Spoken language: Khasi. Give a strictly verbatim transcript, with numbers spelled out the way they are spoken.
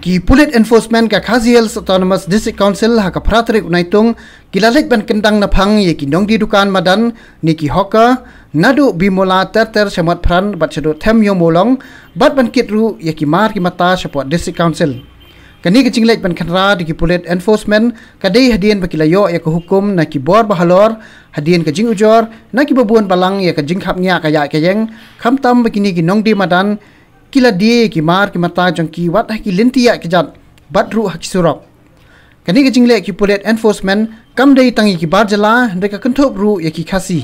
Ki pulit enforcement ka Khasi Hills Autonomous District Council ha ka phra tarik u Naitung ki la leit ban kyndang naphang ïa ki nongdie dukan madan ne ki hawker naduh Bimula ter ter sha Motphran bad shaduh Them Ïew Mawlong bad ban kit ruh ïa ki mar ki mata shapoh District Council. Kane ka jingleit ban khynra da ki pulit enforcement ka dei hadien ba ki la ïoh ïa ka hukum na ki bor ba halor hadien ka jingujor na kiba bun balang ïa ka jingkhapngiah ka ïaid ka ïeng, khamtam ba kine ki nongdie madan ki la die ïa ki mar ki mata jong ki wat ha ki lynti ïaid kjat bad ruh ha ki surok. Kane ka jingleh ki pulit enforcement kam dei tang ïa ki bar jylla hynrei ka kynthup ruh ïa ki Khasi.